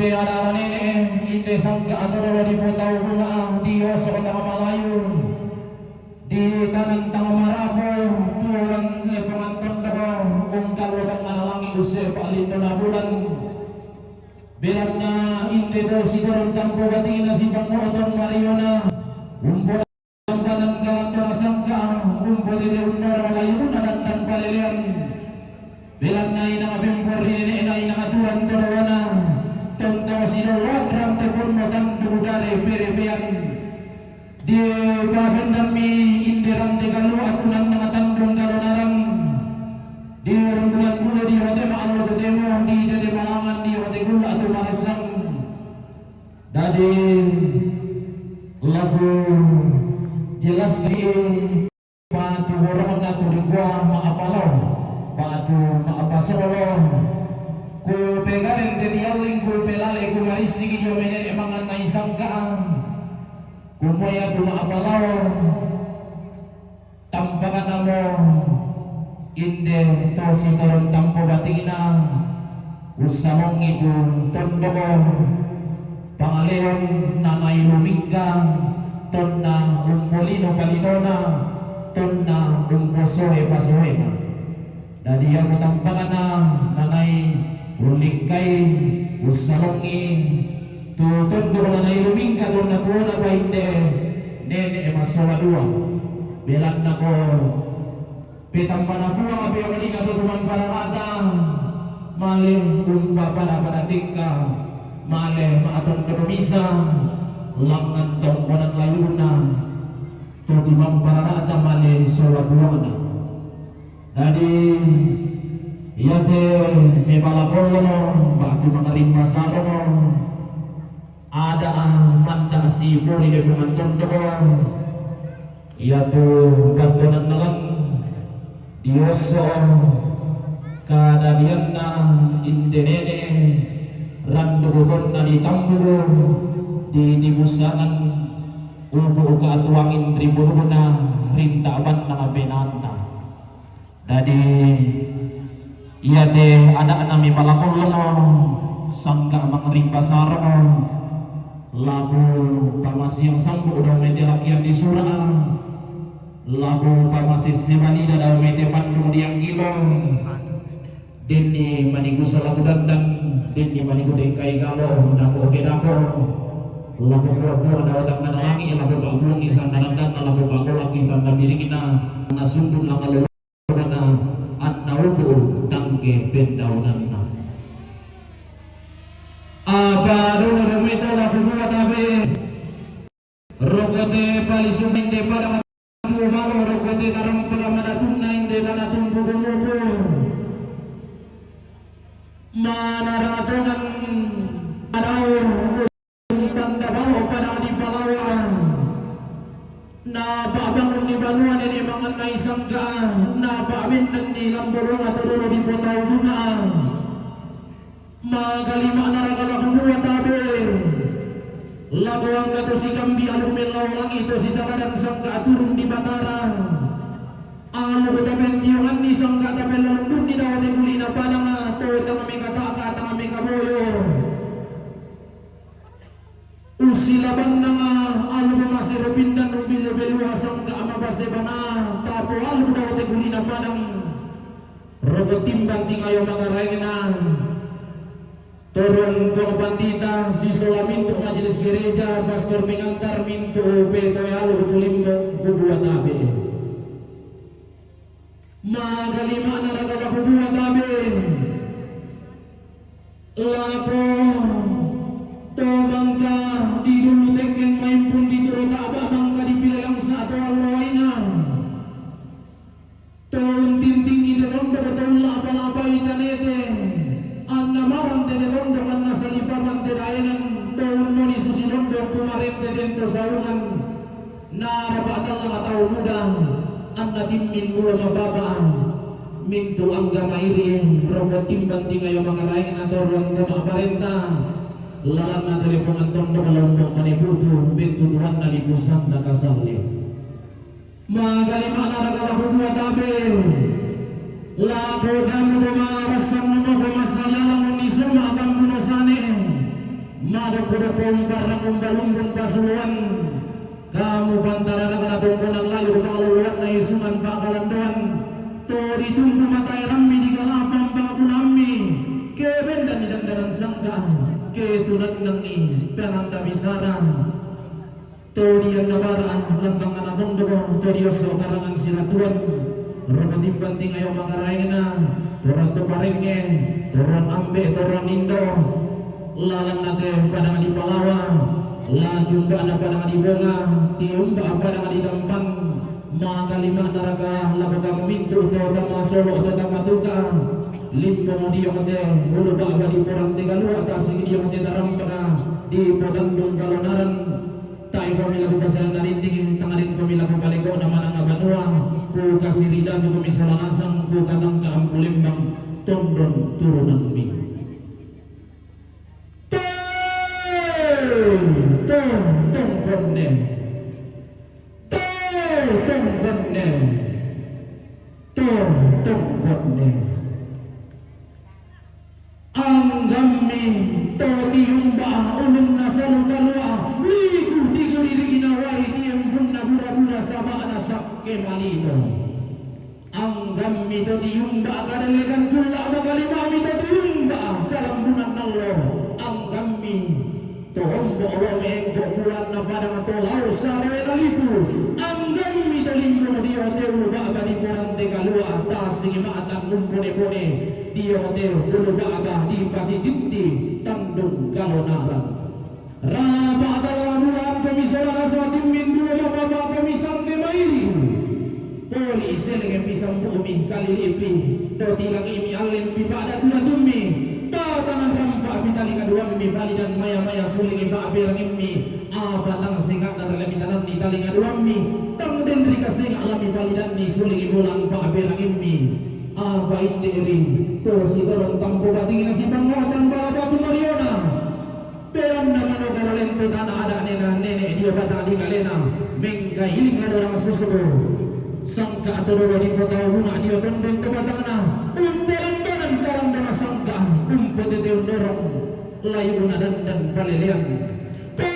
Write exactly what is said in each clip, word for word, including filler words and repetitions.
Ada nene inde sangga atau dolo di potau bunga di oso tanga Malayu, di tanan tanga Marapu, tulan lepongan tondoko, ungkal lotang analangi use pak lino na bulan. Belanna inde to si toron tampo batina si pangoton mariona, umbo Tambanan kawan dona sangka, umbo dede unnoro layuna dan dan palelean. Belanna ina apempor rinene ina ina aturan torowana, tonta wasidoloan rante ponno tandu dare perepean. Di pabendanmi inde rante kalua atunan na tandung kalonarang. Di rembulan bulo di hote ma allo totemo, di dede malangan di hote gula atu marasang. Dadi laku jelas di patu borona tu dikua maapalo, patu maapasolo. Ku pegareng te dialing ku pelale ku marisigi dio menene mangan na isangka. Ku moya tu maapalo. Tampakanamo inde to si toron tampo batingna, ussamongi tu tondoko pangaleon na nai lumingka, tonna umpolino palinona, tonna umposoe pasoena. Dadi iamo tampakana na nai ullingkai, ussalongi tu tondoko na nai lumingka tonna tuona pa inde nene masola dua. Belanna ko petambana Puang ape amalina to tumampararata, male umpa pada-pada tekka, male maatondoko misa, langngan tomponan layuna to tumampararata male sola puangna. Dadi iate mebala pollono ba'tu mangarimma sarono, ada manda sipori de pemantondoko, iatu battuananna lan diosso kadadianna inde nene randu botonna ditambuku di timussangan ubu katuangin ri puruna rinta banna penaanna. Dadi iate ada'na mibala pollono sangga mangrimba sarono, laku pamasiang sambu dao mete lakian di sura, laku pamasesse balida dao mete pandung dianggilo, denni maniku salaku dandang, denni maniku tengkai galo, dako oke dako, laku pura-pura dao tangngana langi, laku pa'buangi sanna dandanna, laku pa'kolaki sanna biringna, nasundun langa lolo- Karena anna ubu tangke pendaunanna. Apa dolo dometa laku dua tabe. Rokote pali sumende pada matu balo rokote tarang pada madatunna inde tana tumpu kumuku. Mana ratongan adaur Tanda balo padang di Palawa. Na pa'bangun di banua nene manganna isangka, na pa'bennanni lamborong atau dolo di potau duna. Makalima naraga laku mua tabe. Laku angga to sikambi alu mellau langi to sisaladan sangka aturun di Batara. Alu tapentiunganni sangka tapelalundunni dao te kulina padanga to tang mekataka tang mekaboyo. Usilabannanga alu masero pindan rumbile beluha sangka mapasebana, tapo alu dao te kulina padang. Rogo timbang tingayo mangaraengna. Toruan tuang pandita, sisola mintu majelis gereja, pastor mengantar mintu petoe alu tulimbo kudua tabe. Magalima naraga laku dua tabe. Lako to mangka di dulu tekken maimpun di turo taba mangka di pile langsa to allo aina. To untintingi te tondok to ulla apa-apai tanete. Anna marang te tondok anna salipaman te daenan to unnoni susi tondok kumarente tento saungan. Narapa tallang tau muda, anna timmin mulo mababa, mintu angga mairi, rogo timbang tingayo mangaraeng natoruan to ma'parenta, lalanna telepongan tondok lombok maniputu, bettu tuanna lipusanna kasalle. Magalima naraga laku dua tabe, lako kamu to marassan mako masalialang ni soma kambuno sane. Kuda pombar na kumbalumbung pasuluan. Kamu pantaran na tungkunan layu pangaluluan na isungan pakalanduan. To ditumpu mata erammi di kalapang pangapunammi. Kebendan di dandanan sangka. Ketunan nangi penanda bisara. To dian na bara lambang anak tondoko to dioso karangan silatuan. Robo timban tingayo makaraengna. Toron to parenge, toron ambe, toron indo. Lalan nate padang di palawa, la jumba na padang di bonga, tiumba padang di tampan. Makalima naraka labo kamu mintu to tama solo to tama tuka. Limpo mo diong te ulu baba di porang te kalua tasing diong te tarampaka di potandung kalonaran. Tae kami lagu pasalan na rinding, tangarin kami lagu paleko na manang abanua. Ku kasirida tu kami solanasang ku katangka ampu lembang tondon turunan mi. To, to, tongkonne. To, tongkonne. To, tongkonne. Anggammi to tiumba ulunna salu kalua, wiku tiku ririgina wai tiembunna bura-bura sabana sakke malino. Anggammi to tiumba kadelegan kulla makalimami to tiumba kalambunan nallo. Anggammi to ombo lo mengko kulanna padang to lau sarena lipu. Anggammi to limbo dio te ulu baba di porang te kalua tasing matan umpone-pone. Dio te ulu baba di pasititti tandung kalonaran. Rapa atalla bulan pemisola rasa timmin dulu baba pemisang te mairi. Poli selenge pisang bumi kalilipi. To tilangi mi allen pi pada tuna tummi. Patanan rampa pi talinga duammi palidan maya-maya sulingi pa berangimmi. Apa tang sengak na dalam itanan di talinga duammi. Tang denri kasengak lami palidan ni sulingi bulan pa berangimmi. Apa inde ri to si dorong tampo bating na si panguatan bala batu mariona. Peranna mano kalalen to tana ada nena nene dio bata di kalena. Mengkailing ada orang susuku. Sangka atau dolo di kota bunga dio tondon to batangna. Umperan banan karang dona sangka. Umpo tete undorong. Layu na dandan palelean. Pe,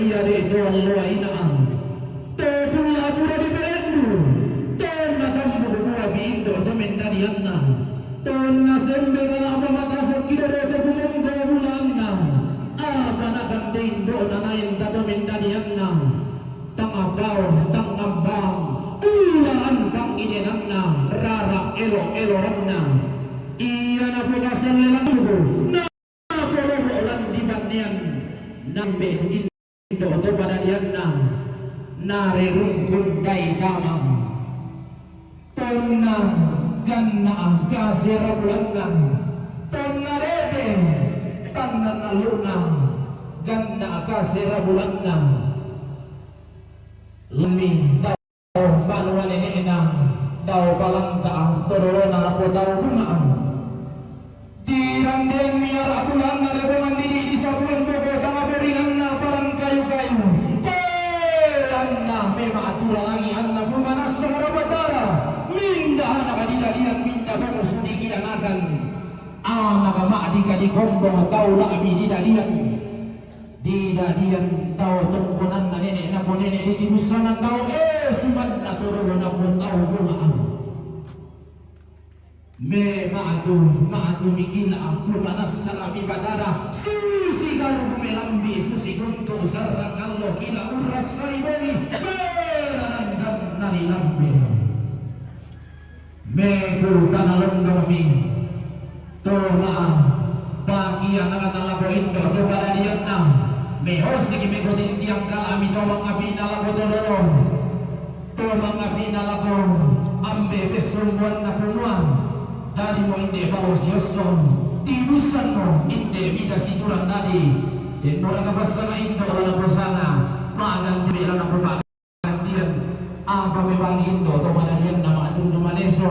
iya de to allo aina. To kulla pura di perendu. To na tambu dua bindo to mendadianna. Tonna sembe kalapa mata sakki doroto kumonggo bulanna. Apa nakande indona naen tato mendadianna. Tangapao, tangambang, ulaan panginenanna, rara elo-eloranna. Iya napokasalle landuku, napolomo lan di bannean, nambe indo to padadianna, nare rungkun dai tama. Tonna ganna kasera bulanna, tonna rete tanna naluna ganna kasera bulanna. Lemmi tau banua nene'na, tau balanta, todolona, po tau bunga. Dirandean miara bulanna lebongan didi di sabulan boko tanga beringanna parang kayu-kayu. Peranna memang aturan lagi anna pumanassa harabatara. Minda anak didadian minda bomo sudiki anakan. Anak ma'dika dikombong tau la'bi didadian. Didadian tau tongkonanna nene' napo nene' ditibussanan tau e sumanna torolo napo tau bunga. Me ma'tu, ma'tu mikila aku manassa mi badara susi garu melambi susi guntu sarrang allo kila urrassai boni. Me nanandam nari lambi. Meku tana londongmi. Toma pakia nangata lako indo to padadianna. Meosiki meko tindiang kalami to mangapina lako todolo. To mangapina lako ambe pessumbuanna kumua. Dadi mo inde balo siosso. Tibussanno inde mida siturang dadi. Tennora kapassana indo lana posana. Magang de lana popa. Gantian, apa mebang indo to manadianna ma'tundu maneso,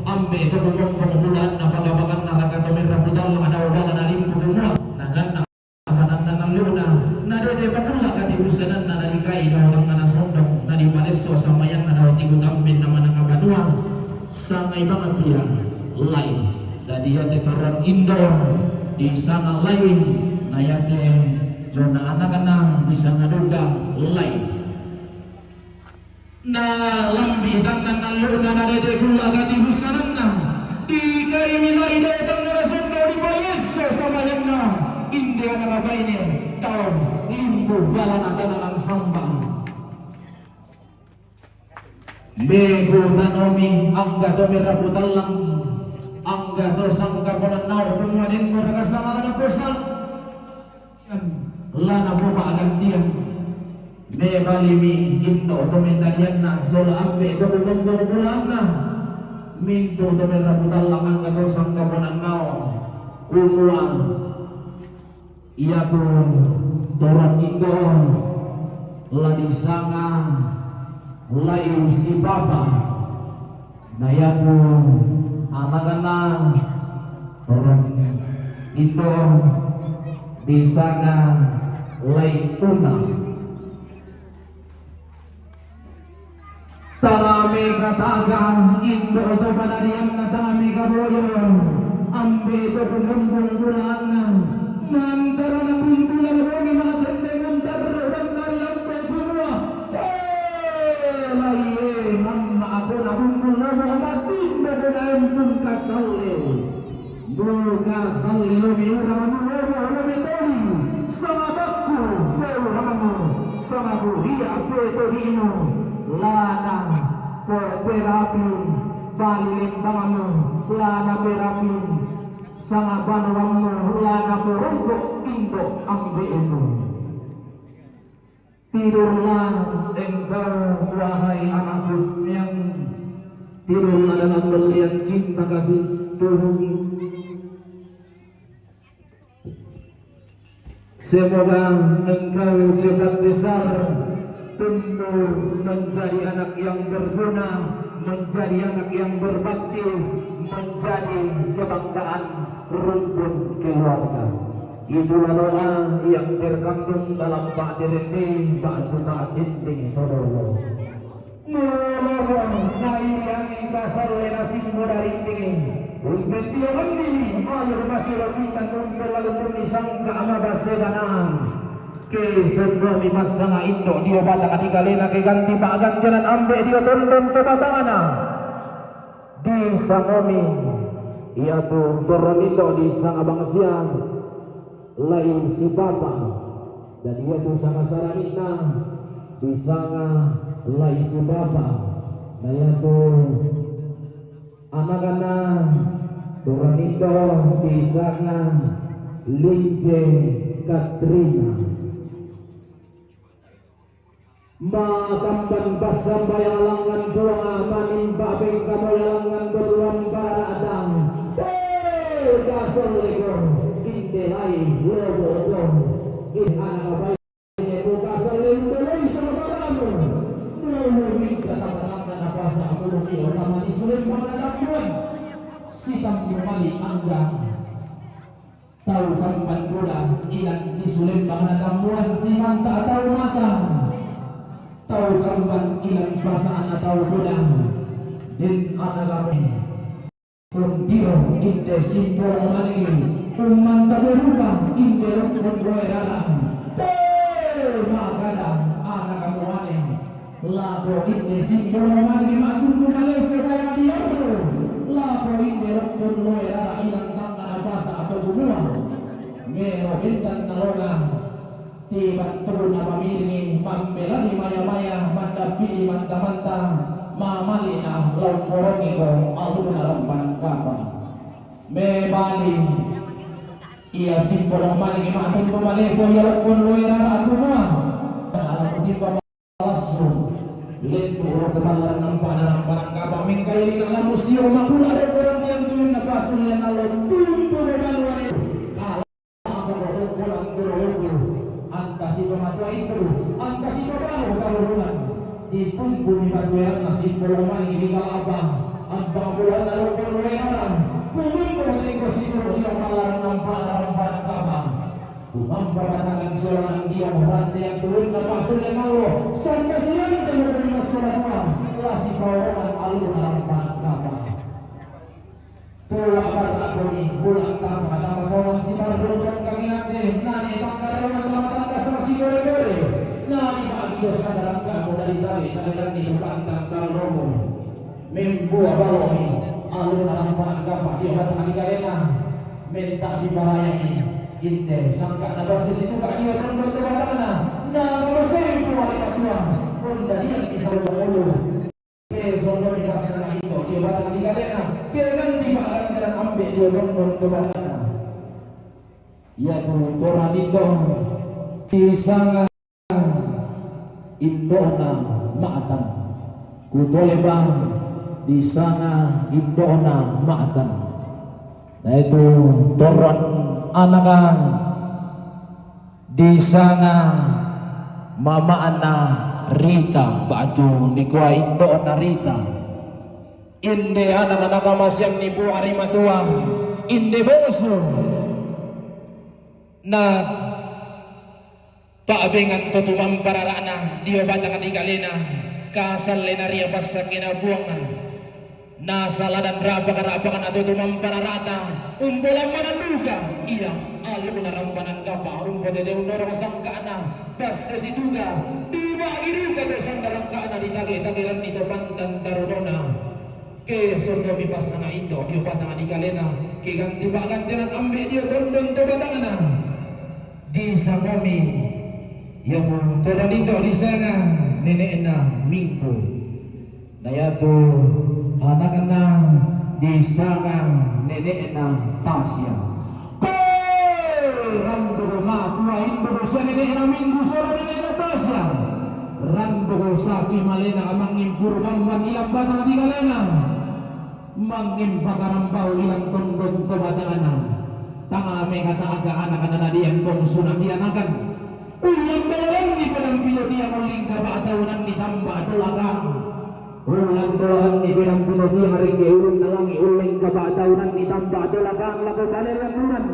ambe to kumompong bulanna pagabakanna raka to merra putallo adau bala nalimpu kumua, naganna pananna nalluna, nadede pakulla katibusananna nadikai dau tangngana sondong, nadipalesso samayanna dau tiku tambenna mananga banua, sangai bangapia, lai. Dadi iyate torang indo di sana lain Ayat de, dona anak-anak bisa ngadunda lai. Na lambi tangan naluna na dede gula gati busananna. Di kaimi lai datang na rasonno di palesso samayanna. Inde anak baine tau limbu balana tananang samba. Megu tanomi angga to merapu tallang, angga to sangkaponan nau pemuanen mereka sama ada pesan. Lana boba gantian. Me balimi indo to mendadianna sola ambe to kumombong bulanna. Mintu to merapu tallang angga to sangkaponan nau. Kumua. Iatu torang indo la disanga lai sipapa. Na iatu anakna torang indo disanga lai una. Tame kataga indo to panadianna tame kaboyo. Ambe to kumumbung bulanna. Mantarana kuntula bongi makatendengan tarro dan dari lampe kumua. Eh, laie mamma akona bumbung lobo amatinda kona empun kasalle. Buka salli lobi ura manu lobo ura metoli. Sama bakku bau ramu. Sama kuria peto dinu. Lana ko perapi bali lembangmu. Lana perapi sama banuammu. Lana perongkok indo ambeenu. Tidurlah engkau, wahai anakku yang tidurlah dalam belian cinta kasih Tuhan. Semoga engkau cepat besar, tumbuh menjadi anak yang berguna, menjadi anak yang berbakti, menjadi kebanggaan rumpun keluarga. Itulah doa yang terkandung dalam Pak Dirende, Pak Tuta Dende Todolo. Mulolo nai angin kasar lena simbo dari ini. Umpet dia mandi, ayo masih lagi tak umpet lalu pun disangka ama base banang. Ke semua mi masanga indo dio batang di kalena ke ganti pak gantian ambe dio tondon ke batangana. Di sangomi iatu toronindo di sanga bangsian lai sipapa. Dan iatu sanga saranina di sanga lai sipapa. Na iatu anakna toronindo di sanga Lince Katrina. Makamban passambayang langngan Puang, manimpa pengkamoya langngan berruang bara'dang. Eh, kasolleko, inde lai, lobo-lobo. Ih, anak baine, ko kasolle undoloi sama baramu. Mulu minta tama-tama napasa, mulu kio tama di sulembang na tambuan. Sitambu mali anggang. Tau kamban buda ilan di sulembang na tambuan simanta tau mata. Tau kamban ilan pasana tau buda den ana kami. Kuntiro inde simbolo manigi umanta berupa inde lokkon goe rara. Te makada ana kamuane. Lako inde simbolo mani matumbu malese kaya diarro. Lako inde lokkon loe rara ilang tangan apasa atau gumua. Melo bentan nalona. Tiba turun apa miringi mambelani maya-maya mandapili manta-manta. Mamalina lau korongi ko aluna rampan kapa. Me bali. Ia simbolo mani matumbu malese ia lokkon loe rara gumua. Alam timba Lasu, lendu ro kemallan nampa nampa kapa mengkaili na lamu sio makula ada orang yang tuyun na pasul yang nalo tumpu ro manuane. Kala apa ro orang turu loku, anta si pematua itu, anta si pematua karunan. Ditumpu ni batueran na si polomani di kala apa, apa bulan nalo polomani. Kumimpo tengko si turu dia malar nampa nampa kapa. Kumampa batangan solang dia rantean turun na pasul yang Allah. Sampai silang tengok rumah solang Tuhan. Lasi pawaran alur dalam pangan kapal. Tua barak koni bulan tas ada pasolang si baru tong kami ande. Nani Kalian di pantan taromo. Membuat baloni. Alun alam pananggapan dia batang di galena. Menta di barayang ini. Inde sangka na basi situ ka dia tondon tu batangna. Na basi buat katua. Pun dalian di saluang ulu. Ke sono di pasang itu dia batang di galena. Ke ganti bahagian ambil dia tondon tu batangna. Ia tu toranindo. Di sanga indona ma'tan. Kutole bang di sanga indona ma'tan. Na itu toran anaka di sanga mama'na Rita ba'tu nikua indona Rita. Inde anaka nakamasean ni Puang ari matua, inde bongsu. Na Pa'bengan to tumampa rara'na dio batang di galena, kasalle na ria passangena Puang. Nasaladan rapak-rapakna to tumampa rara'ta, umbolan mananduka, ia aluna rampanan kapa, umpotete unnorong sangka'na, basse situka, dibagi duka to sanda langka'na ditage-tageranni to pantan tarunona. Ke sondomi passana indo dio batang di galena, ke ganti pa'gantian ambe dio tondon to batangna. Disangomi ia tu toranindo disanga nene'na Minggu. Na ia tu anakna disanga nene'na Tasya. Pe! Randuko matua indo sia nene'na Minggu sola nene'na Tasya. Randuko saki malena mangimpuru bamban ilang batang di galena. Mangimpakarambau ilang tondon to batangna. Tanga mekata'ga anakna nadian bongsuna kianakan. Ullang balalanni pedang pilotiang ulling kapa'taunanni tamba tolakang. Ullang balalanni pedang pilotiang ringge ulunna langi ulling kapa'taunanni tamba tolakang lako baleran uran.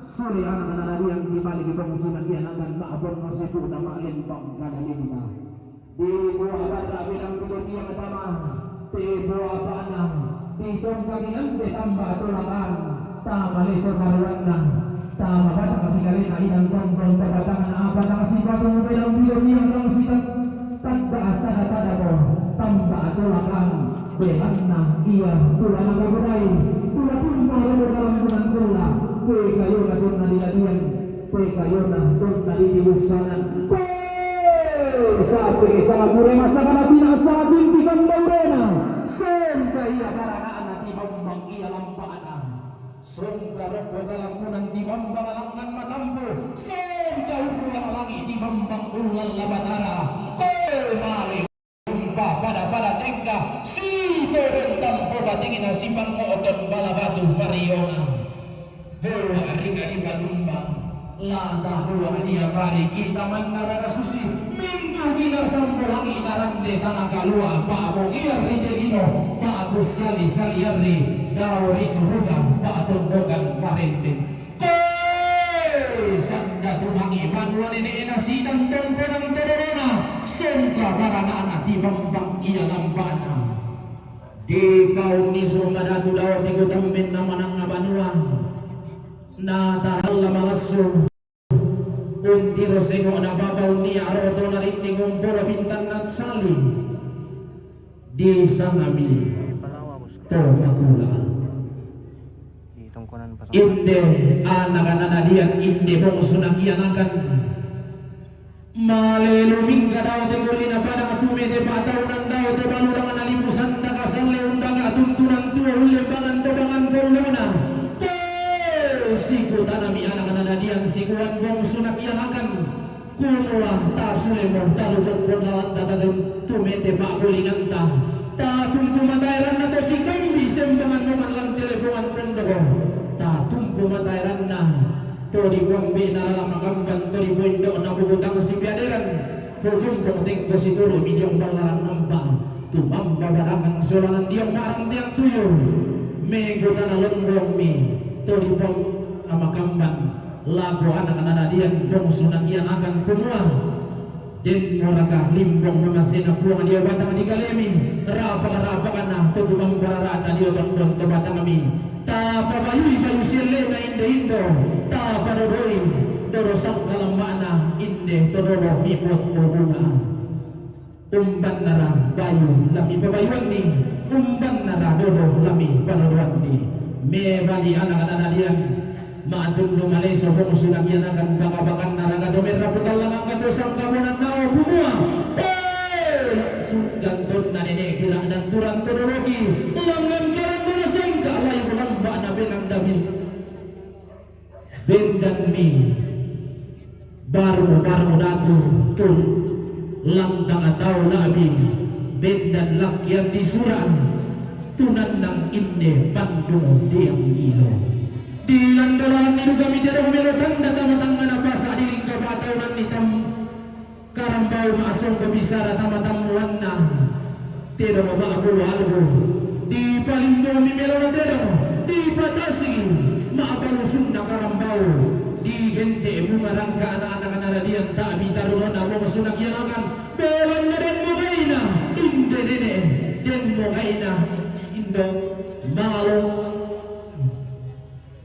Sore anakna nadian dibalik bongsuna kianakan ma'bonno sipu'na ma'lempang kadalinna. Diboa barra pedang pilotiang tama, teboa ba'na, ditongkaki nande tamba tolakang, tama leso baruanna, tama batang pikalena inang tondon to batangna apa tang sipatu pedang pilotiang tang sitang tanda tada-tada ko tamba tolakang, belanna ia tulana kaburai, tula tumma lolo dalam benang kulla, kue kayona tonna diladian, kue kayona tonna ditibusanan. Sape ke sala pure masakana tina saat inti kan baurena. Senta ia barana'na tibambang ia lampa'na. Songka rokko kalammunan tibambang langngan matampu. Songka urru ia malangi tibambang ullang labatara. Ko male umpa pada-pada tengka. Sitodong tampo batingna sipango'ton bala batu mariona. Bola rika di patumba. Lata dua dia bari kita mannarana susi. Minggu kita sampulangi narande tanah kalua. Pak Bogia Rite Dino. Pak Kusali Saliari. Dauri Suruga. Pak Tondokan Marendeng. Koe sanda tumangi banua nene'na sidang tomponang todorona. Songka barana'na tibambang ia lampa'na. Dipaunni summa datu dao tegu tambenna manangnga banua. Nataralla malassu. Untiro sengo'na baba unnia rotona rinding umporo bintanna sali. Disangami to makula. Inde anakna nadian inde bongsuna kianakan. Male lumingga dao te golina padang tumete pa'taunan dao te balurang na lipu sanda kasalle undaga tuntunan tuo ullembangan to bangan kollona. Ko sikutanami anakna nadian sikuan bongsuna kianakan. Kumua tasulemo talukokkon lawanta tatum tumete pa'bolinganta. Tatumpu mataeranna to sikambi sembangan moman lan telepongan tondoko. Tatumpu mataeranna. To dipoambe'na lala makamban to dipoindo'na buku tang sipeaderan. Pulumbong tengko situru'mi diong ballaran nampa. Tumamba barakang solanan diong ma'ranteang tuyu. Mekutana londongmi to dipoambe'na makamban lako anakna nadian bongsuna kianakan kumua. Dennoraka limbong mamasena Puang dio batang digalemi, rapak-rapakna to tumampa rara'ta dio tondon to batangmi, tapabayui bayu siellena inde indo, tapadodoi dodo sangkalamma'na inde to dolo mipotto bunga. Umbannara bayu la mipabayuanni, umbannara dodo la mipadodoanni. Mebali anak-anak nadian, ma'tundu maleso bongsu nakianakan baka-bakannara, kato merrapu tallang angka to sangkabonan nao kumua. Pe! Sunggan tonna nene' kira dan turang to doloki, langngan kalandona sangka layu lamba'na benang dabi. Bendanmi barmu-barmu datu tu lantang tau la'bi, bendan lakkian di sura' tu nannang inde pandung diang ilo. Di landolahanni duka mitedong melo tanda tama tangngana pasa' di lingka pataunanni tam- Karambau ma'songko bisara tama tammuanna, tedong ma'bulu albu. Di palimbumi melona tedong, di patasi ma'balusunna karambau. Di gente' bunga rangka anak-anak naradian ta'bi tarunona bongsu nakianakan. Belanna den mogaina inde nene', den mogaina indo' malo.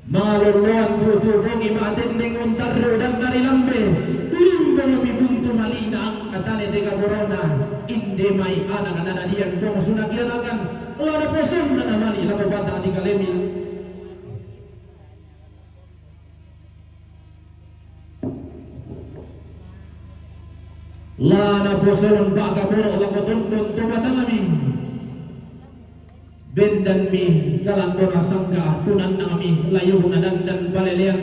Malolloan tutu bongi ma'tendeng untarru dan narilambe, limbolomi buntu mali'na angka tane tega borona, inde mai anak-anak nadian bongsu nakianakan, lana posonna namali' lako batang di kalemi. Lana posonon baka boro' lako tondon to batangmi. Bendanmi kalandona sangka tu nannangmi layuna dandan palelean.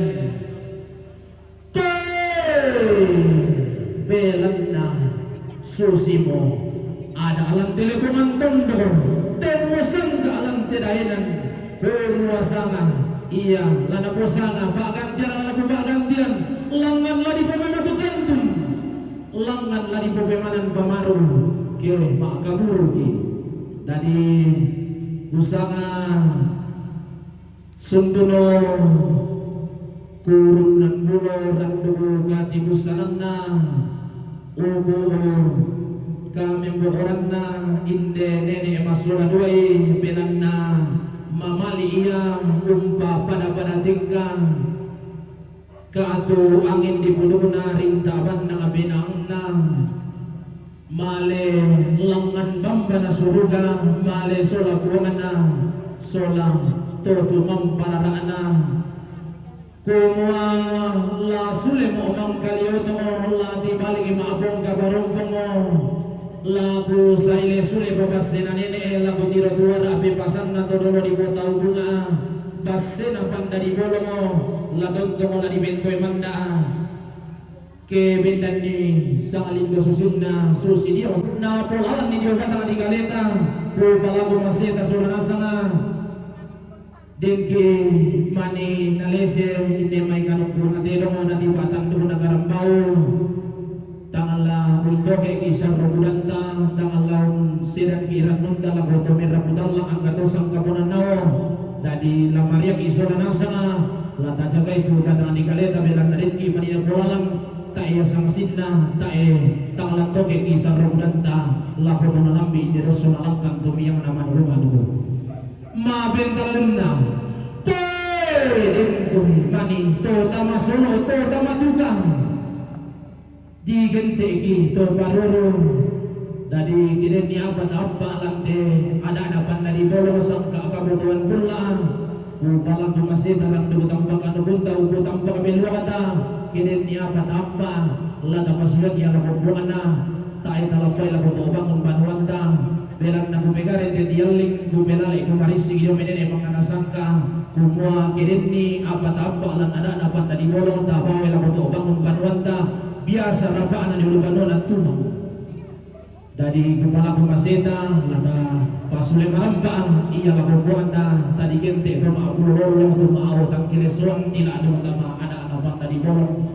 Pe! Belanna susimo ada' lan te lepongan tondon, temmo sangka lan te daenan, kumua sanga, ia lana posanga pa'gantian, lana pa'gantian, langngan la dipomematu kantun. Langngan la dipopemanan pamaru, ke ma'kaburuki. Dadi kusanga sunduno kurunnan bulo randuku kati kusanganna, ubu kamembo'oranna inde nene' masola duai, belanna mamali' ia umpa pada-pada tekka. Katu angin di pudukna rinta bannang benangna. Male langngan bambana suruga, male sola puangna, sola to tumampa rara'na. Kumua la sulemo mangkalioto, la tibaliki ma'bongka barompongo. La kusaile sule papassena nene', la kutiro tuara pepasanna to dolo di kota ubunga, passena panda di bolongo, la tontongo la dibentoe manda'a. Ke bendanni sangalindo susinna susi dio, na polalanni dio batang di kaleta, kupalaku maseta sola nasanga. Dengki mani nalese inde mai kanukku natedong natiba tantu nakarambau. Tangalla untoke'ki sarro budanta, tangalla unsedangki rannunta lako to merra putallang angka to sangkaponan nao. Dadi la mariaki sola nasanga, la tajagai tu batang di kaleta belanna dengki mani napolalang, tae ia sangsinna, tae tangalla untoke'ki sarro budanta, lako to nalambi inde dosso nalangkan to miang na manurungan. Ma'bentalunna, pe, dengku mani to tama sono, to tama tukang. Digente'ki to paruru. Dadi kedenni apa ta'appa lan te ada'na panda di bolong sangka kabutuhan kulla. Kupalaku maseta randu tampak anukunta, upu tampak beluata. Kedenni apa ta'appa la tapasuaki ala kopuana. Tae talappai lako to bangun banuanta. Belanna kupegare te tialling, kupelale kumarissigi dio menene mangana sangka, kumua kedenni apa ta'appa lan ada'na panda di bolong tabawe lako to bangun banuanta, biasa rapa'na di ulu banuana tuma. Dadi kupalaku maseta, la tapasule marampa, ia lako puanta, tadi kente to ma'pulo lolo, to ma'au tangkelesoan, tila dong tama ada'na panda di bolong.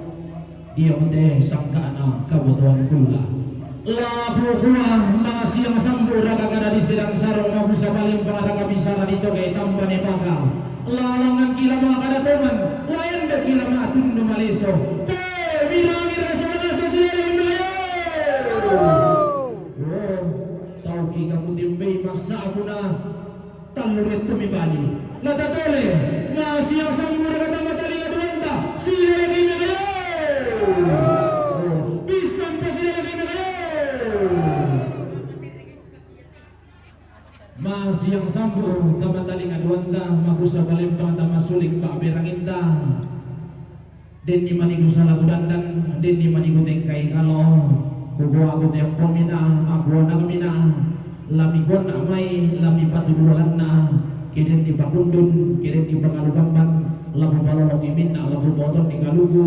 Dio te sangka'na kabutuhan kulla. La kukua masiang sambu raka kada di sedang sarong mabusa palempang raka bisara di toge tamba ne baka. La langngan kila ma kada tongan, la ende kila ma tundu maleso. Pe, birangi rasa nasa sila. Oh, tau ki kamu timbei masa aku na. Tallu rettu mibali. La tatole, masiang sambu raka tama talinga duanta, silalaki mekayo. Pisang pa silalaki mekayo. Denni maniku sala kudandan, denni maniku tengkai kalo. Kuko aku tempo mina, aku anak mina. Lami kuanna mai, lami patu dua lanna. Kedenni pakundun, kedenni pangalu bamban. Labu palolongi minna, labu potonni kaluku.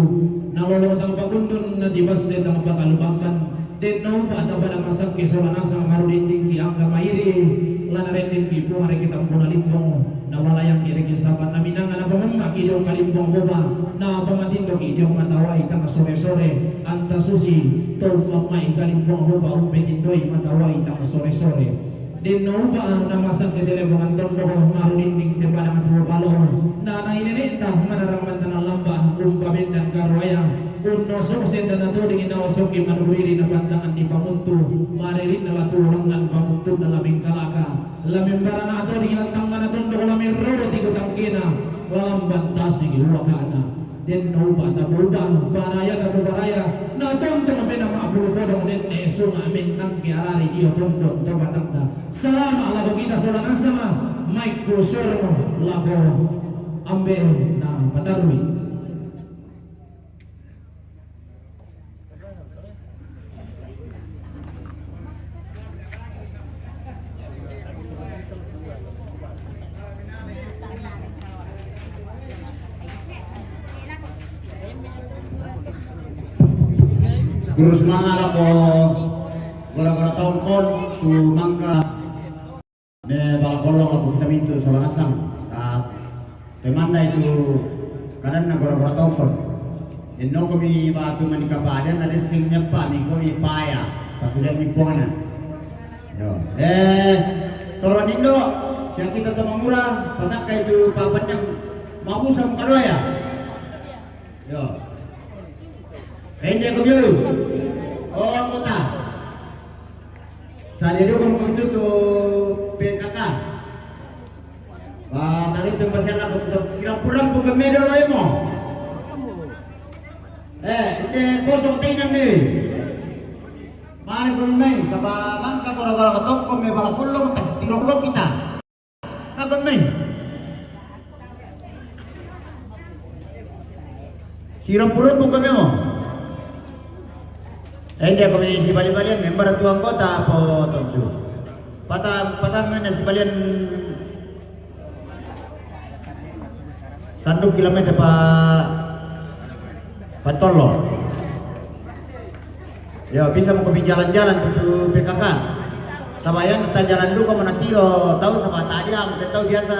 Nalolong tang pakundun, natibasse tang pangalu bamban. Denno upa' napada masakke sola nasang marudindingki angga mairi, la narendingki Puang ri kitampuna limbong, nawalayangki ri kisapanna minanga, napamemmaki diong kalimbong boba, napamatindoki diong matawai tang sore-sore, anta susi to ummamma'i kalimbong boba umpetindoi matawai tang sore-sore. Denno upa' namasakke telebongan tondoko marudinding te padang tuo palo, na nai nene'ta manarang mantanang lamba, umpabendan karuaya, unnosok sendana toding naosokki manuruiri napantangan di pamuntu, maririnna la tuo lengngan pamuntunna la mengkalaka, la membarana toding lantangngana tondoko la merroro tiku tangkena, la lamban tasiki uakana. Denno upa' tapoubah, paraya tapoparaya, natontong mena ma'pulu podong nenne' sunga' mennangki arari dio tondon to batangta. Salama' lako kita sola nasama, maikku suromo lako ambe na patarui. Kurus manga lako gora-gora tongkon tu mangka. Me bala kollong aku kita mintu sola nasang. Ta temanna itu kadanna gora-gora tongkon. Enno komi batu mani kapadan na dessing nyappa mi komi paya. Pasulian mi pongana. Yo. Eh, toro nindo, sia kita to mangura, pasakka itu papanjang mabusang kadoya. Yo. Ende komi. Oh, anggota. Sadia dukung komi tu P K K. Patari pembasian apa tetap sirampu-rampu ke medo lo emo. Eh, ite kosong tainan ni. Mane komi mai, saba mangka gora-gora katongko me bala kollong, tas tiro lo kita. Apa mai? Sirampu-rampu komi mo. Ende komi sibali-balian member tu anggota apa tonsu. Pata, pata mana sibalian sanduk kilometer pa, pa tolo. Yo, bisa mo komi jalan-jalan tu P K K. Saba yan ta jalan duka mo natiro tau saba tadia, mo tau biasa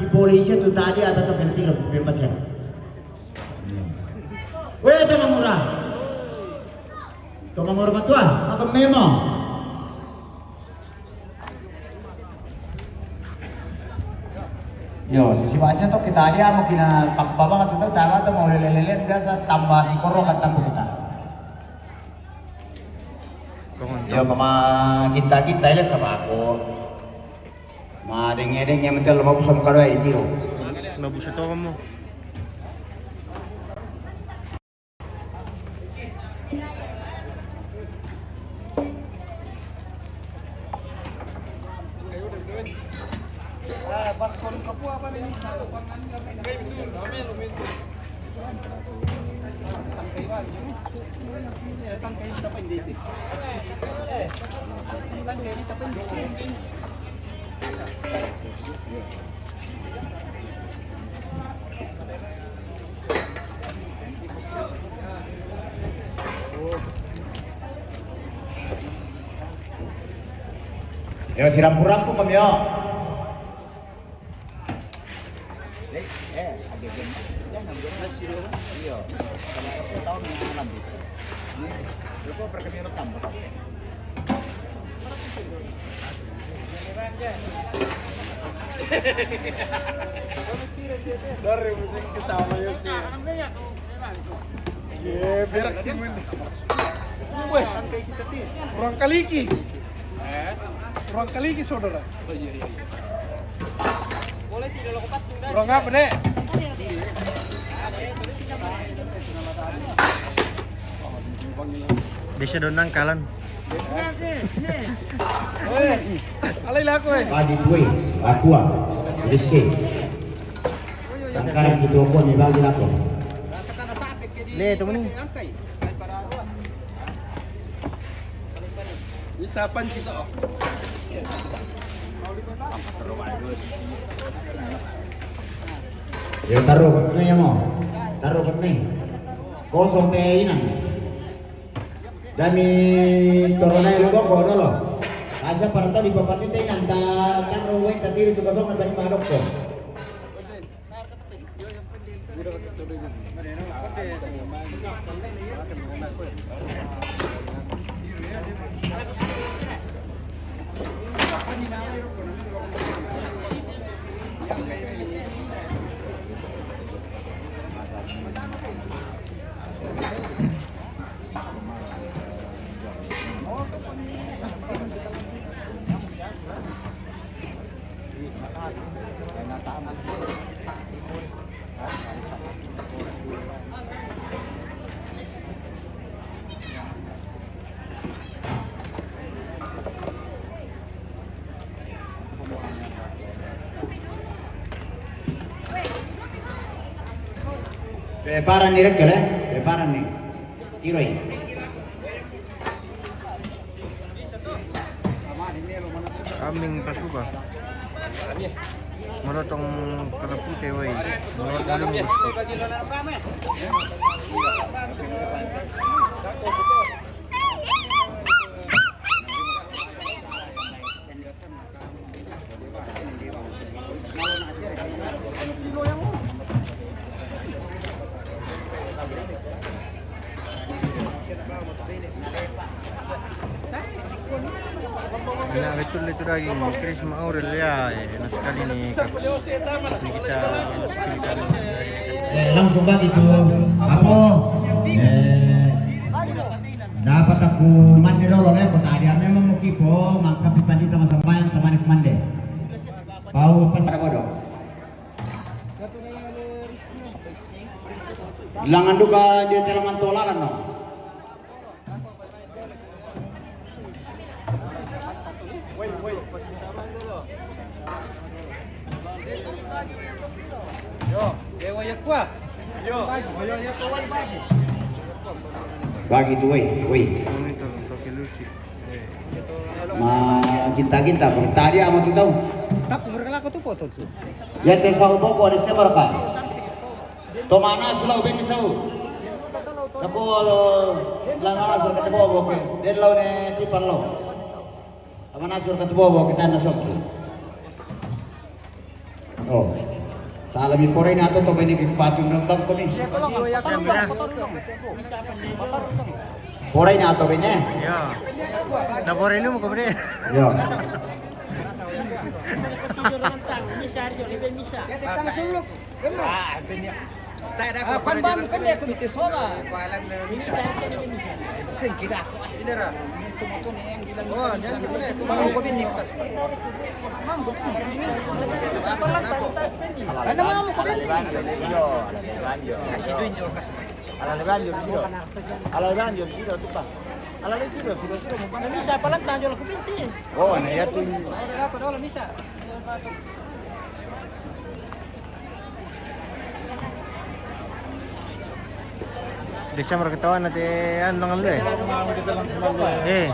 di polisi tu tadia atau tu kentiro pembasian. Weh, to mangura. To mangura matua, apa memo? Yo, sisi bahasa to kita aja mau kina tambah banget itu, tambah tuh mau lele-lele biasa tambah si koro kan tambah kita. Yo, pama kita-kita ile sama aku. Ma denge-denge mentel mau busam karo ai tiro. Na busa to mo. Yo, sirampu-rampu kami yo. Eh, eh, ada game. Ya, enam belas. Iya. Sama satu tahun yang enam gitu. Ini, lu kok perkembangan tambah? Dari musim ke sama ya sih. Iya, berak sih, men. Weh, kurang kaliki. Kurang kaliki, saudara. Kurang apa, Dek? Bisa dong nang kalan. Alai lako, eh. Pagi kue, aqua, rese. Tangkari kita kau ni bagi lako. Le, teman ni. Isapan sito. Yo, taruh kot ni, ya mo. Taruh kot ni. Kosong te inan. Dami torolai lo boko dolo. Asa para tau di papati te inan ta taruh weng ta tiri tu kosong na tadi madok ko. Preparan ni Rekel, eh? Preparan ni. Tiroi. Kambing pasuba. Malotong kalapute, woi. Malotong kalapute. Nah, betul itu daging Chris Maurel ya, eh, enak sekali nih, Kak. Ini kita pilihkan. Eh, langsung bagi tu. Apa? Eh, dapat aku mandi dulu, eh, kota dia memang mau kipo, mangkapi pandita masam bayang, temani ku mandi. Pau pas ako do. Langan duka dia teraman tolalan, no. Yo, eh, waya kua. Yo. Bagi, waya, waya kua, bagi. Bagi tu, woi, woi. Ma ginta-ginta, tadi ama tu tau. Tapi mereka laku tu potong su. Ya, te sau boko ada sebar ka. Tomana sulau beni sau. Aku lo lama masuk kata bobo ke. Dia lau ne tipan lo. Tomana suruh kata bobo kita na soki. Oh. Tala mi pore ni ato to beni ki patu nang bang ko ni. Pore ni ato beni. Ya. Na pore ni mo ko bre. Ya. Misa, yo, ni ben misa. Ah, beni. Ah, kan bang kan dia komite sola. Sing kita. Ini ra. Oh, yang kita boleh. Mau ko bini. Mau ko bini. Ada mau ko bini. Kasi duin jo kasi. Ala leban jo siro. Ala leban jo siro tu pa. Ala le siro, siro, siro mo pa. Misa palan tanjo la ko bini. Oh, na ya tu. Ada apa dolo misa? Desember ketahuan nanti anu dengan lu, eh. Eh,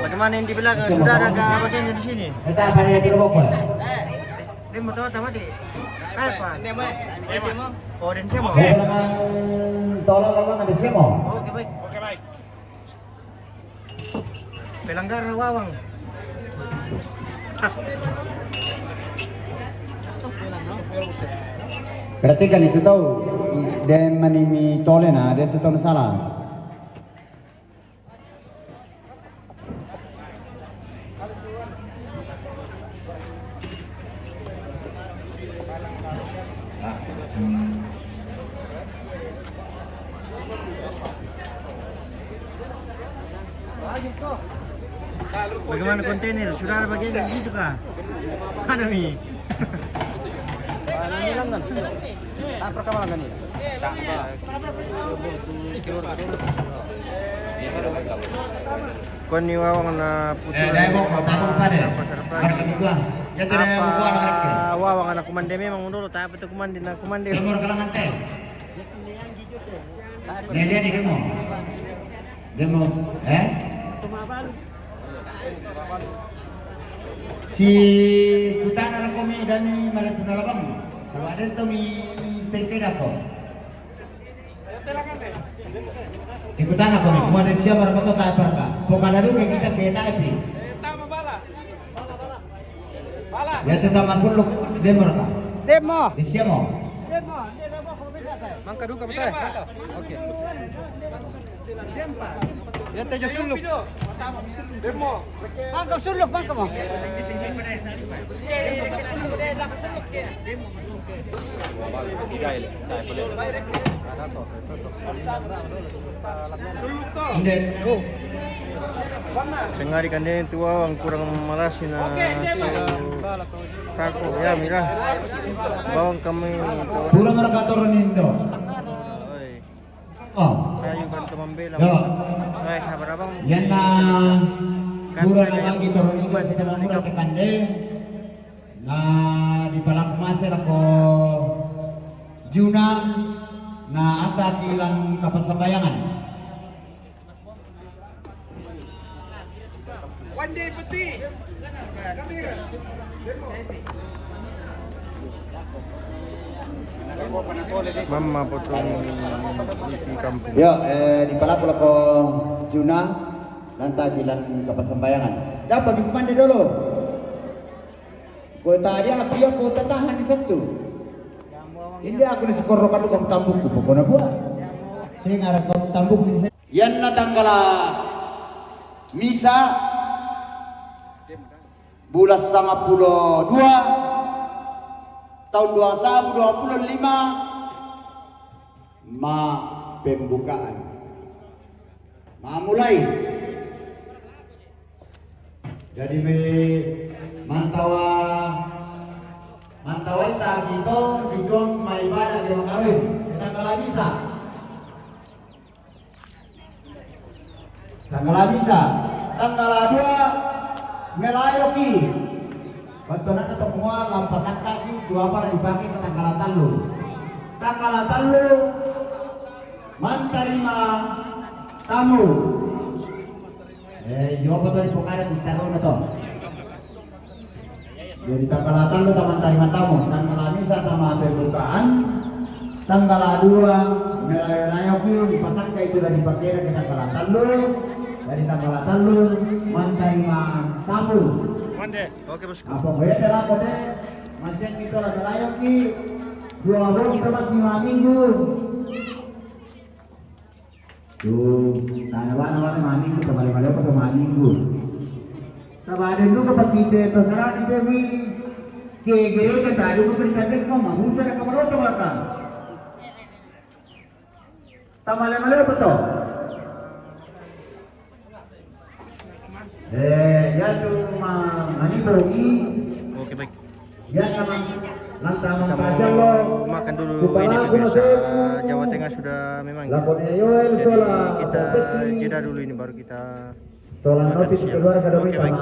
bagaimana yang di belakang? Sudah ada kah bagiannya di sini? Kita apa ya, kira bokol? Dia mau tahu apa, Dik? Apa? Oh, dan saya mau. Dia bilang tolong, tolong, ada saya mau. Oke, baik. Pelanggar wawang. Perhatikan itu tau, dia manimi tole na, dia tu tau na sala. Bagaimana kontainer? Sudah ada bagian di situ kah? Mana mi? Ini langgan. Tak perkamalan ini. Koni wawang na putu. Eh, dai boko, tabu pa de. Marka bukua. Ya tu dai boko anak reke. Wawang anak kumande memang dulu, tapi tu kumande na kumande. Dia mau kalangan teh. Nih, lihat nih, demo. Demo, eh? Si kutana ra komi dani mare punala bang. Saba' den to mi teke dako. Si kutana komi, mua de sia mara koto ta parka. Poka daru ke kita ke tapi. Ya, tetap masuk lu demo ka. Demo. Di sia mo. Mangka duka, betul? Mangka. Oke. Ya, tejo suluk. Demo. Mangka suluk, mangka mo. Inde. Tengah di kandeng tua, ang kurang malasi na su tako, ya, mira. Bawang kami. Pura marakator nindo. Oi. Oh. Ayo kan teman bela. Yo. Oi, sabar, Abang. Yanna. Pura na bagi toro nindo, sedang mura ke kandeng. Na dipalaku mase lako Juna, na ata ki lan kapassambayangan. Mamma potong iti kampung. Yo, eh, dipalaku lako Juna, na ata ki lan kapassambayangan. Dapat dikukande dolo. Ko tadi aku ya, ko tatahan di satu. Inde aku na sikorro kalu kamu tambukku, pokona bua. Saya ngarap kamu tambukku di satu. Yanna tanggala misa bulan sanga pulo dua tahun dua sabu dua pulo lima ma pembukaan. Mamulai. Jadi me mantawa, mantawa sa kito situang maibadah di Makarim. Kita kalau bisa. Tanggal bisa. Tanggal dua melayoki. Bantuan to mua lampasakaki dua apa dipakai ke tanggal tellu. Tanggal tellu mantarima tamu. Eh, iyo apa tadi pokada di sarona to. Jadi tanggal tellu taman tarima tamu, tanggal misa tama pembukaan, tanggal dua melayo-layo ki dipasakka itu dari pakera ke tanggal tellu, dari tanggal tellu mantarima tamu. Oke, bosku. Apa gue telah kote masih itu lagi layo ki dua hari kita masih lima minggu. Tu, tana bana bana maminggu, tabale bale apa tu maminggu. Tabale tu ke pakite tu sarani pe mi. Ke gereja tadi tu perintah dia kau mamusa dan kau meloto belakang. Tabale bale apa tu? Eh, ya tu ma manibo i. Oke, baik. Ya, kita mau makan dulu ini, pemirsa. Jawa Tengah sudah memang. Jadi kita jeda dulu ini, baru kita makan siang. Oke, baik.